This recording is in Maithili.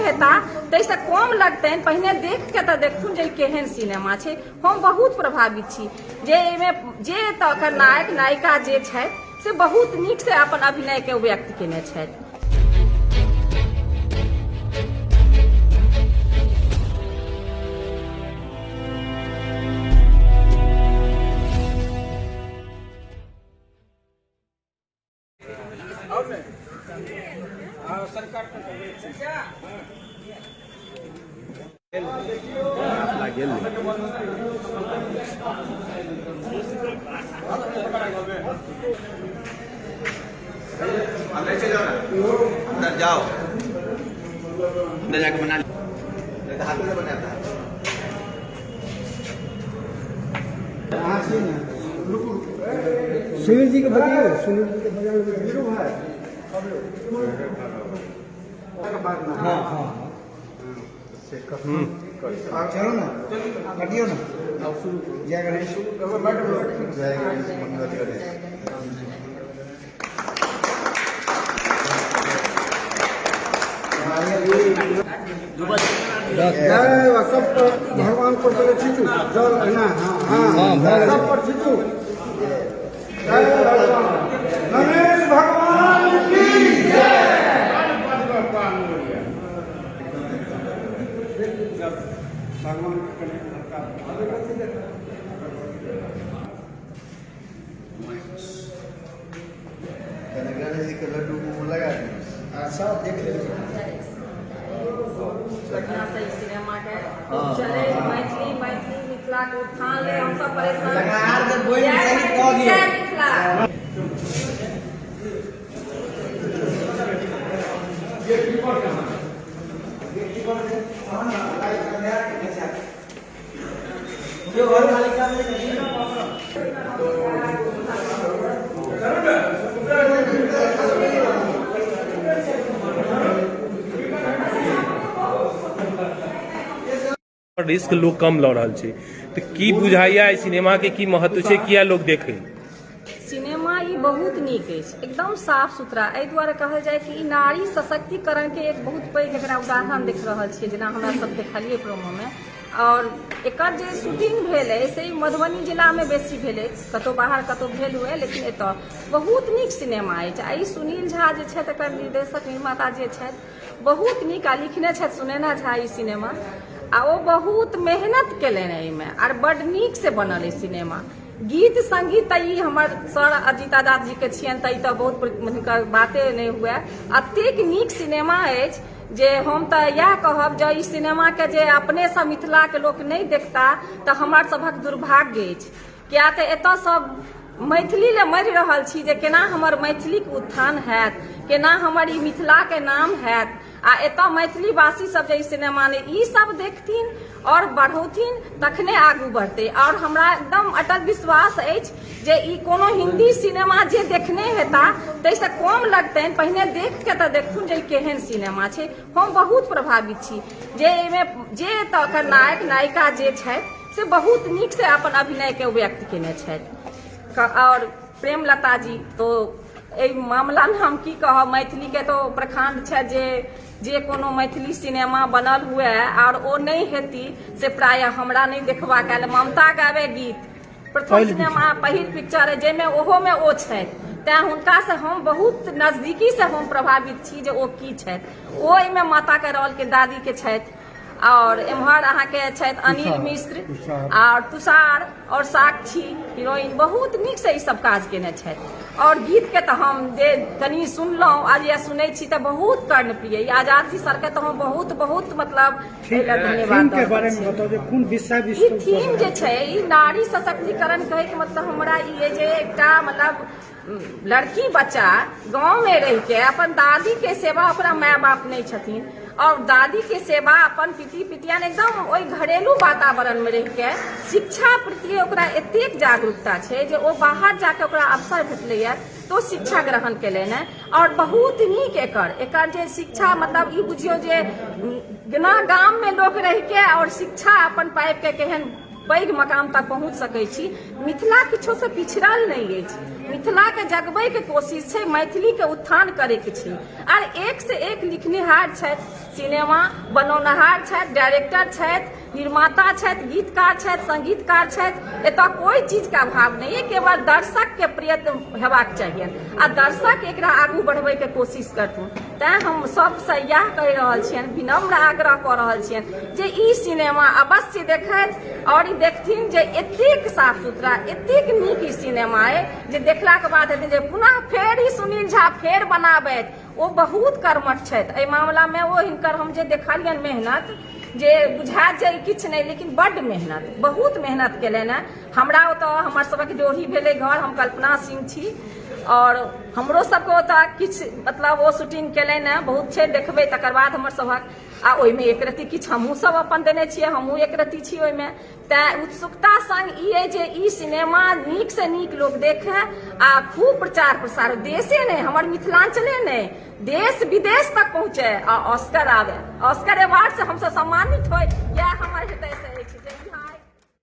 हेता ताहिसँ कम लगतनि। पहिने देख के तऽ देखथुन जे केहन सिनेमा छै। हम बहुत प्रभावित छी जे एहिमे जे एतऽ एकर नायक नायिका जे छथि से बहुत नीकसँ अपन अभिनयके व्यक्त केने छथि। अंदर चले जाओ ना, अंदर जाओ, अंदर जाके बना नहीं तो हाथ से बनाता है। सुनील जी के बताइए, सुनील जी के बजाय हाँ हाँ चलो ना, कटियो ना। जय गणेश, जय गणेश, मंगल गणेश। जय सब पर भगवान पर चले छीटू जल ना। हाँ हाँ, सब पर छीटू। जय भगवान गणेश भगवान की जय। भगवान गणेश जी के लड्डू मुंह में लगा दिए। सब देख लेंगे। बढ़िया से ई सिनेमा के चले, मैथिली मैथिली मिथिला के उत्थान ले हम सब परेशान। जय मैथिली, जय मिथिला। रिस्क लोग कम लऽ रहल छै, तऽ की बुझाइया, एहि सिनेमा के की महत्व छै, किया लोग देखे? सिनेमा ई बहुत नीक अछि, एकदम साफ सुथरा। एहि दुआरे कहल जाय कि ई नारी सशक्तिकरण के एक बहुत पैघ एकरा उदाहरण देख रहल छियै, जेना हमरा सब देखलियै प्रोमोमे। और एकर जे शूटिंग भेल अछि से ई मधुबनी जिलामे बेसी भेल अछि, कतहु बाहर कतहु भेल हुए, लेकिन एतऽ बहुत नीक सिनेमा अछि। आ ई सुनील झा जे छथि, एकर निर्देशक निर्माता जे छथि, बहुत नीक आ लिखने छथि सुनैना झा ई सिनेमा, आ ओ बहुत मेहनत केलनि एहिमे आर बड्ड नीक से बनल अछि सिनेमा। गीत संगीत तऽ ई हमर सर अजीत आजाद जी के छियनि, तऽ ई तऽ बहुत हुनकर बाते नहि हुए। एतेक नीक सिनेमा अछि जे हम तऽ इएह कहब जे ई सिनेमाके जे अपनेसँ मिथिलाके लोक नहि देखता तऽ हमर सभक दुर्भाग्य अछि, किया तऽ एतऽ सब मैथिली लए मरि रहल छी जे केना हमर मैथिलीके उत्थान हैत, केना हमर ई मिथिलाके नाम हैत। आ एतऽ मैथिली वासी सब जे ई सिनेमा नहि ई सब देखथिन और बढ़ौथिन तखने आगू बढ़तै। और हमरा एकदम अटल विश्वास अछि जे ई कोनो हिन्दी सिनेमा जे देखने हेता ताहिसँ कम लगतनि। पहिने देख के तऽ देखथुन जे ई केहन सिनेमा छै। हम बहुत प्रभावित छी जे एहिमे जे एतऽ एकर नायक नायिका जे छथि से बहुत नीकसँ अपन अभिनयके व्यक्त केने छथि। और प्रेमलता जी तो एहि मामलामे हम की कहब, मैथिलीके तो प्रखंड छै जे जे कोनो मैथिली सिनेमा बनल हुए आओर ओ नहि हेती से प्रायः हमरा नहि देखबाक आयल। ममता गावे गीत प्रथम सिनेमा पहिल पिक्चर है जाहिमे ओहोमे ओ छथि, तैँ हुनकासँ हम बहुत नजदीकीसँ हम प्रभावित छी जे ओ की छथि। ओ एहिमे माताके रोलके दादीके छथि। और एम्हर अहाँके छथि अनिल मिश्र और तुषार और साक्षी हीरोइन, बहुत नीक से ई सब काज केने छथि। और गीत के तऽ हम जे कनि सुनलहुँ आ जे सुनै छी तऽ बहुत कर्णप्रिय। ई आजाद जी सर के तऽ हम बहुत बहुत मतलब एहि धन्यवाद। के बारे में बताउ जे कोन विषय? ई थीम जे छै ई नारी सशक्तिकरण, कहैके मतलब हमरा ई अइ जे एकटा मतलब लड़की बच्चा गाँवमे रहिके अपन दादीके सेवा, ओकरा माय बाप नहि छथिन, आओर दादीके सेवा अपन पिती पितियान एकदम ओहि घरेलू वातावरणमे रहिके शिक्षा प्रति ओकरा एतेक जागरूकता छै जे ओ बाहर जाके ओकरा अवसर भेटलैए तऽ ओ शिक्षा ग्रहण केलनि हेँ। आओर बहुत नीक एकर एकर जे शिक्षा, मतलब ई बुझियौ जे बिना गाममे लोक रहिके आओर शिक्षा अपन पाबिके केहन पैघ मकाम तक पहुँच सकै छी। मिथिला किछोसँ पिछड़ल नहि अछि। मिथिलाके जगबैके कोशिश छै, मैथिलीके उत्थान करैके छै। आर एक से एक लिखनिहार छथि, सिनेमा बनौनहार छथि, डायरेक्टर छथि, निर्माता छथि, गीतकार छथि, संगीतकार छथि। एतऽ कोइ चीजके अभाव नहि अइ, केवल दर्शकके प्रयत्न हेबाक चाहियनि आ दर्शक एकरा आगू बढ़बैके कोशिश करथुन। तैँ हम सबसँ इएह कहि रहल छियनि, विनम्र आग्रह कऽ रहल छियनि जे ई सिनेमा अवश्य देखथि आओर ई देखथिन जे एतेक साफ सुथरा, एतेक नीक ई सिनेमा अइ जे देखलाके बाद हेतनि जे पुनः फेर ई सुनील झा फेर बनाबथि। ओ बहुत कर्मठ छथि एहि मामलामे। ओ हिनकर हम जे देखलियनि मेहनत, जे बुझायत जे किछु नहि, लेकिन बड्ड मेहनत, बहुत मेहनत केलनि हेँ। हमरा ओतऽ हमर सबक ड्योढ़ी भेलै घर, हम कल्पना सिंह छी आओर हमरो सबके ओतऽ किछु मतलब ओ शूटिंग केलनि हेँ। बहुत छै, देखबै तकर बाद हमर सभक। आ ओहिमे एक रत्ती किछु हमहूँ सब अपन देने छियै, हमहूँ एक रत्ती छी ओहिमे। तैँ उत्सुकता संग ई अइ जे ई सिनेमा नीकसँ नीक लोक देखय आ खूब प्रचार प्रसार, देशे नहि, हमर मिथिलाञ्चले नहि, देश विदेश तक पहुँचय आ ऑस्कर आबय, ऑस्कर अवार्डसँ हमसब सम्मानित होइ, इएह हमर हृदयसँ।